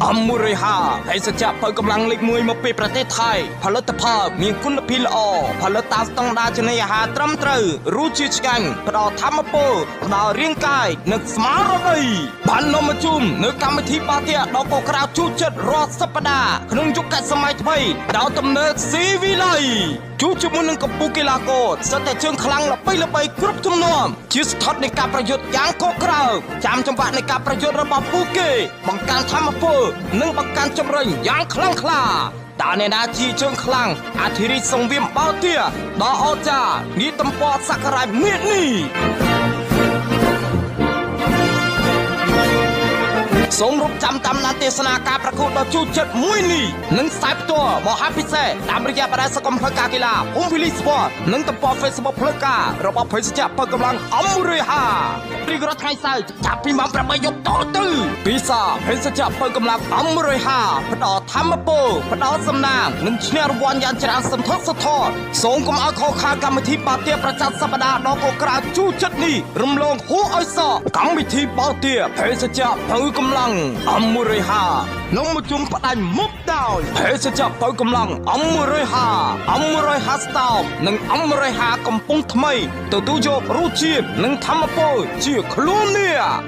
អំមូរិហាភេសជ្ជៈបើកម្លាំងលេខ1មកពីប្រទេសថៃផលិតផលមានគុណភាពល្អផលិតតាមស្តង់ដារចំណីអាហារត្រឹមត្រូវរសជាតិឆ្ងាញ់ផ្ដល់ធម៌ពលផ្ដល់រាងកាយនិងស្មារតីបាននាំមកជូននៅកម្មវិធីបាទាដ៏កក្រាវជូរចិត្តរាល់សប្តាហ៍ក្នុងយុគសម័យថ្មីដល់ទំនើបស៊ីវិល័យជួបជាមួយនឹងកម្ពុជាកីឡាករសិតតែជើងខ្លាំងល្បីល្បីគ្រប់ជំនាន់ជាស្ថិតនៃការប្រយុទ្ធយ៉ាងកក្រើកចាំចង្វាក់នៃការប្រយុទ្ធរបស់ពួកគេបង្កើនធម៌ពលនិងបង្កើនជំរុញយ៉ាងខ្លាំងក្លាតើអ្នកណាជាជើងខ្លាំងអធិរាជសង្វៀមបោទាដ៏អស្ចារ្យនេះតំពតសក្ការៈមាសនេះ សូមរំចាំតាមដានទេសនាការប្រកួតដ៏ជូរចិត្តមួយនេះនិងខ្សែផ្ទាល់មហាពិសេសតាមរយៈបណ្ដាញសង្គមផ្លូវការកីឡាភូមិវិលីស្ពតនិងទំព័រ Facebook ផ្លូវការរបស់ភេសជ្ជៈបើកម្លាំងអមរិហារៀងរាល់ថ្ងៃសៅរ៍ចាប់ពីម៉ោង8យប់តទៅពិសាភេសជ្ជៈបើកម្លាំងអមរិហាផ្ដល់ធម៌ពលផ្ដល់សំណាងនិងឈ្នះរង្វាន់យ៉ាងច្រើនសន្ធឹកសន្ធាប់សូមកុំឲ្យខកខានកម្មវិធីបាល់ទាត់ប្រចាំសប្តាហ៍ដ៏កក្រើកជូរចិត្តនេះរំលងហួសឲ្យសក់កម្មវិធីបាល់ទាត់ភេសជ្ជៈបើកម្លាំងអមរិហានំមកជុំផ្ដាច់មុខដោយភេសជ្ជៈបើកម្លាំងអមរិហាអមរិហាស្តោបនិងអមរិហាកំពុងថ្មីទទួលយករសជាតិនិងធម៌ពលជាខ្លួននេះ។